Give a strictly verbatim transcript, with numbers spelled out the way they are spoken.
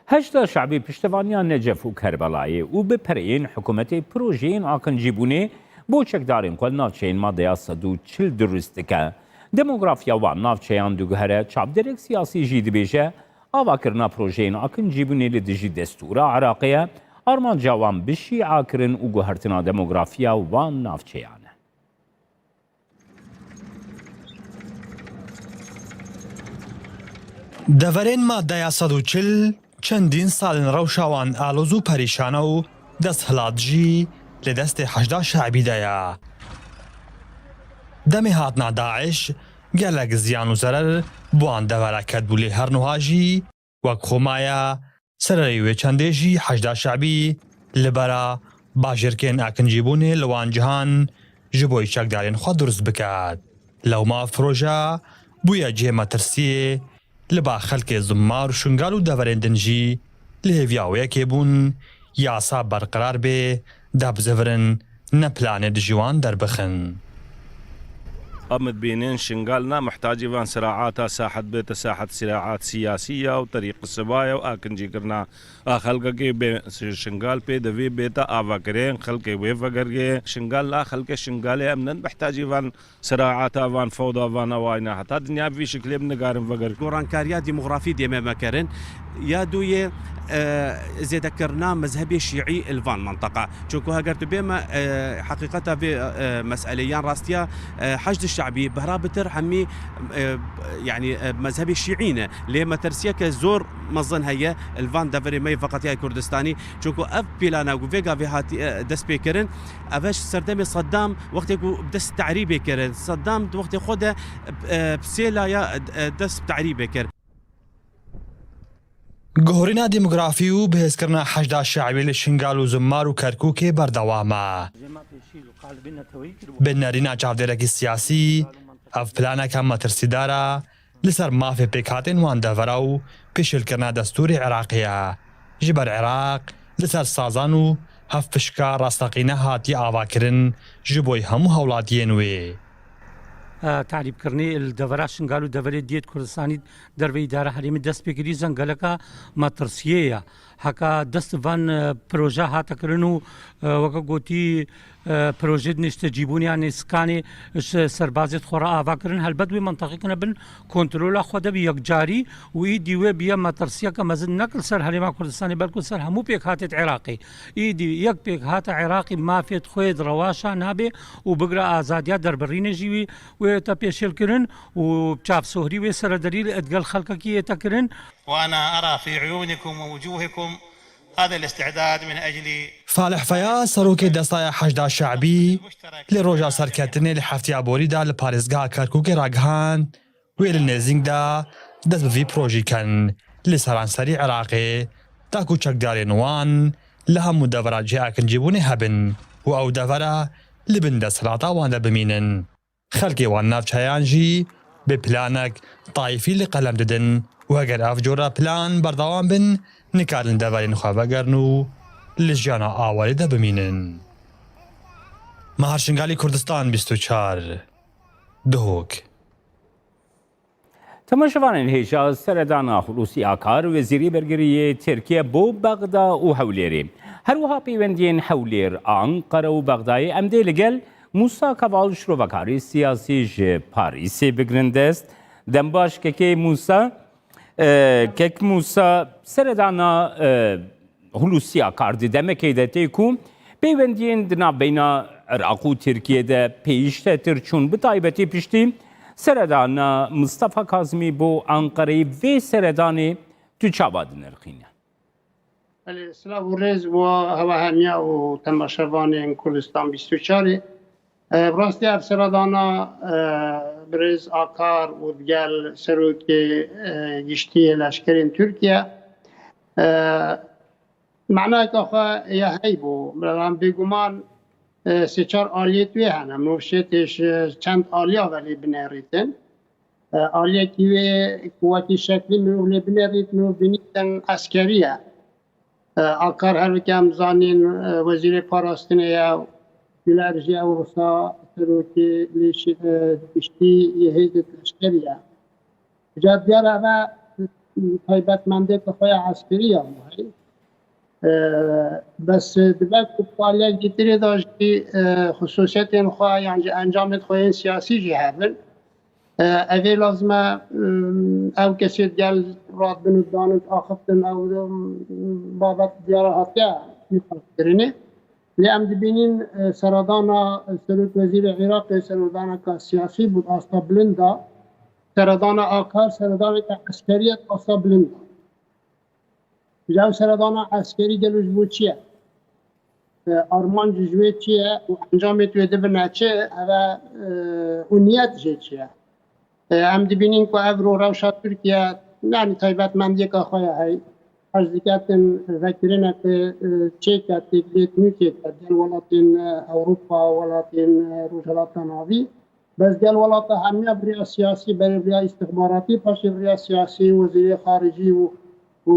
Heşda Şebî piştevaniya Necef û Kerbelayê û bi pereyên hikûmetê projeyên akincîbûnê bo çekdarên xwe li navçeyên madeya sed û çil dirust dike. Demografiya wan navçeyan diguhere, çavdêrek siyasî jî dibêje, avakirina projeyên akincîbûnê li dijî destûra Iraqê ye, armanca wan bi şîakirin û guhertina demografiya wan navçeyan e. Deverên madeya sed û çil çendîn sal in rewşa wan aloz û perîşan e û desthilat jî li destê Heşda Şeibî de ye. Demê hatina DAIŞ gelek ziyan û zerer bi wan devera ketbû, lê her nuha jî wek xwe maye. Sererê wê çendê jî Heşda Şeibî li bera bajêrkên akincîbûnê li wan cihan ji bo çekdarên xwe dirust biket. Lewma ev proje bûye cihê metirsiyê li ba xelkê Zimmar û Şingal û deverên din jî li hêviya wê yekê bûn, yasa berqerar bê, debzivirin, ne planê dijî wan derbixin. Em dibînin Şingal ne muhtacî van siraata sahet bête sahet siraat siyasî ya û terîq siba ye û akincîkirina a xelkekê bê. Şingal pê divê bête avakirin, xelkê wê vegerê. Şingal na xelkê Şingalê em nin muhtacî van siraata, van fewda, van ewayna. Heta dinya bi vî şiklê binigarin veger. Gorankariya demografî dê me mekerin. Ya duyê, e, zêdekirina mezhebê şîî li van menteqa. Çunku heger tu bê me, e, heqîqeta vê, e, meselê yan rastiya, e, Heşd Şeibî behra bitir hemî, e, yanî, e, mezhebê şîî ne. Lê metirsiyeke zor mezin heye li van deverê me yê veqetiyayê Kurdistanî. Çunku ev plana ku vê gavê hatî, e, dest pê kirin, ev e ji serdemê Seddam, wextê ku dest te'rîbê kirin. Seddam di wextê xwe de, e, bi sê laya, e, dest bi te'rîbê kir. Guhorîna demografî û bihêzkirina Heşda Şeibî li Şingal û Zimmar û Kerkûkê berdewam e. Bi nerîna çavdêrekî siyasî, ev planeke metirsîdar e li ser mafê pêkhatên wan devera û pêşêlkirina destûrê Iraqê ye. Ji ber Iraq li ser sazan û hevpişka rasteqîne hatiye avakirin ji bo hemû hewlatiyên wê. Tarîbkirinê li devera Şingal û deverê diyê Kurdistanî derveyî dara herêmê dest pê kirî, zengeleka metirsiyê ye. Heka dest van, e, proje hate kirin û, e, weke gotî, e, projê di niştecîbûnê ya nêzîkanê ji serbazê xwe re ava kirin. Helbet wê menteqekine bin kontrola xwe de bi yekcarî û îdî wê biye metirsiyeke mezin nek li ser Herêma Kurdistanê, belku li ser hemû pêkhatê di Iraqê. Îdî yek pêkhata Iraqî mafê xwe di rewaşa nabe û bigre azadiya derbirînê jî wî wê te pêşêl kirin û çavsohrî wê serederî li digel xelkekî yê te kirin. وأنا أرى في عيونكم ووجوهكم هذا الاستعداد من أجل Salih Feya, serokê Destaya Heşda Şeibî, li roja serketinê li heftiya borî de li parêzgeha Kerkûkê ragihand, wê li nêzîng de dest bi vî projî ken li seranserî Iraqê, da ku çekdarên wan li hemû devera cihê akincîbûnê hebin û ew devera li bin desthilata wan de bimînin. Xelkê wan navçeyan jî bi planek tayîfî li qelem didin û heger ev cora plan berdewam bin, nikarin deverên xwe vegerin û li jiyana awarê de bimînin. Mahar Şingalî, Kurdistan bîst û çar, Duhok. Temaşevanên hêja, seredana Hulusi Akar, Wezîrê Bergirî yê Tirkiye bo Bexda û Hewlêrê, her wiha peywendiyên Hewlêr, Anqere û Bexdayê em dê li gel Musa Keval, şirovekarê siyasî ji Parîsê, bigrin dest. Dem baş kekê Musa. E, kek Musa, seredana, e, Hulusi Akar di demekê de tê ku peywendiyên di navbeyna Iraq û Tirkiye de pêştetir çûn, bi taybetî piştî seredana Mistefa Kazimî bo Anqereyê. Vê seredanê tu çawa dinirxîne? Belê, silav û rêz bo hewa hemiya û temaşevanên Kurdistan bîst û çarê. E, bi rastî ev seredana, e, birêz Akar û digel serokê, e, giştî yê leşkerên Tirkiye, e, manayeke xwe ya hey bû. Em bêguman, e, sê çar aliyê wê hene. Mirov şêtê ji çend aliya ve lê binêrîtin. E, aliyekî wê ku wekî şeklî mirov lê binêrît, mirov binîtin eskerî ye. E, Akar her weke em zanîn, e, wezîrê parastinê ye, Güler jî ew wisa serokê lêşê, e, giştî yê hêzê leşkerî ye. Ca diyar e, eve taybetmendiyeke xwe ya eskerî ya mû heye. E, bes dibe ku paliyek dîtirê de jî, e, xusûsiyetên xwe yan jî encamên xwe yên siyasî jî hebin. E, evê lazim e, e, ew kesê digel radibin û danin axiftin, ew, e, babet diyara hatiye nîqaşkirinê. Lê em dibînin, e, seredana serok wezîrê Iraqê seredaneke siyasî bû asta bilind da. Seredana Akar seredaneke eskerî ye asta bilind da. Ji ev seredana eskerî gelo ji bo çi ye? E, armanc ji wê çi ye û encamê tu yê dibine çi? Ev e, û niyet jê çi ye? E, em dibînin ku ev rû rewşa Tirkiye, yanî taybetmendiyeke xwe ye hey. Her diketin vekirineke, e, çêke, têkilêt nû çêke. Gel welatên, e, Ewropa, welatên, e, Rojhilata Navî. Bes gel welata hemiya bi riya siyasî, berê bi riya îstixbaratî, paşê bi riya siyasî, wezîrê xaricî û, û